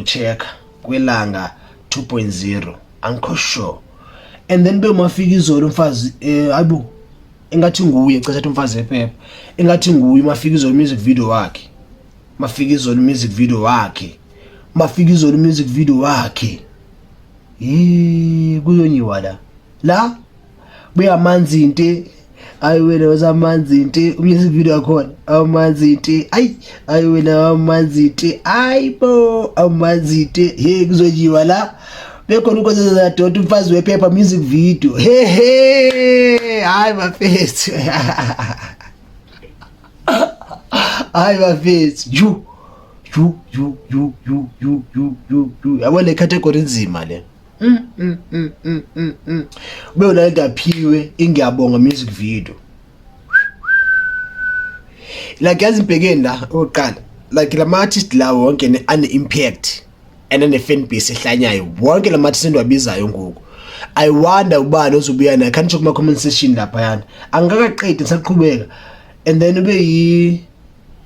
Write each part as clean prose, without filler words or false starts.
Check kwelanga 2.0, angikho sure. And then bemafika izolo umfazi, hayibo, engathi nguye cetha umfazi ephepha, engathi nguye mafika izolo music video wakhe, mafika izolo music video wakhe, mafika izolo music video wakhe. Yee, kuyonyiwa la la buya amanzi inte. Ayi wena wasamanzi inte, music video yakhona amanzi inte. Ayi, ayi wena amanzi inte, ayibo, amanzi inte. Hey, kuzonyiwa la bekhona uNkosazana Daughter, umfazi wephepha music video. He he, hayi bafethu, hayi bafethu, ju ju ju ju ju ju ju ju ju, yabo le category inzima le. Ube unalento aphiwe ingiyabonga music video. Like yazi ngibhekeni la oqala, like lama artist la wonke ane impact and ane fan base ehlanyayo, wonke lama artist endiwabizayo ngoku. I wonder ubani ozobuya naye. Khanisho kuma comment section lapha yana, angikakaqedi, ngisaqhubeka. And then ube yi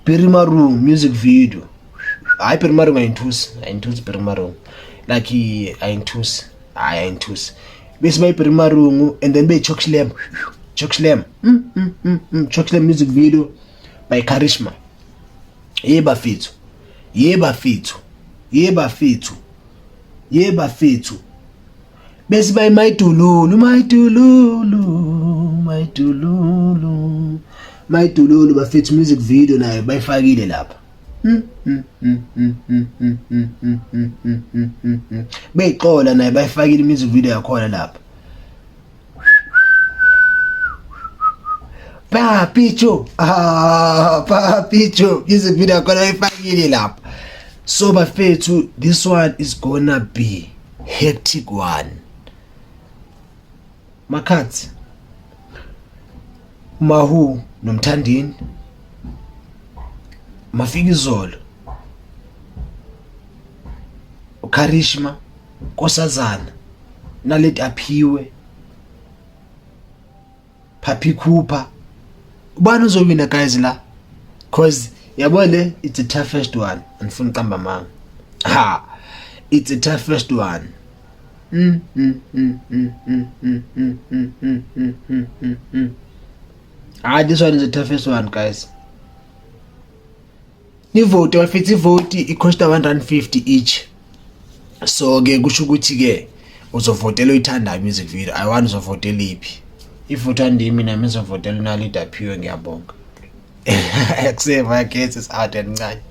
Berry Maroon music video. Hayi, Berry Maroon ayinthusi, ayinthusi Berry Maroon, like ayinthusi, hayi ayinthusi. Bese bayi Berry Maroon and then be Chokeslam, Chokeslam, Chokeslam music video by Charisma. Ye bafethu, ye bafethu, ye bafethu, ye bafethu. Bese bayi Mayidululu, Mayidululu, Mayidululu, Mayidululu bafethu music video nayo bayifakile lapha. Beyixola nayo bayifakile music video yakhona lapha. Papicho, ah, Papicho music video yakhona bayifakile lapha. So bafethu, this one is gonna be hectic one. Makhathi Mahu noMthandeni, mafika izolo uKarishma, Nkosazana, Naledi Aphiwe, Papi Cooper. Ubani uzowina guys la? Cause yabo le, it's the toughest one, andifuni qamba manga. Ha, it's the toughest one. Ah, this one is the toughest one guys. Nivote bafethu, ivoti icosta R150 each. So ke kusho ukuthi ke uzovotela oyithandayo music video. I want uzovotela iphi ivoti andimi nami ngizovotela uNaledi Aphiwe. Ngiyabonga. Akuseva, gets is out and ncane.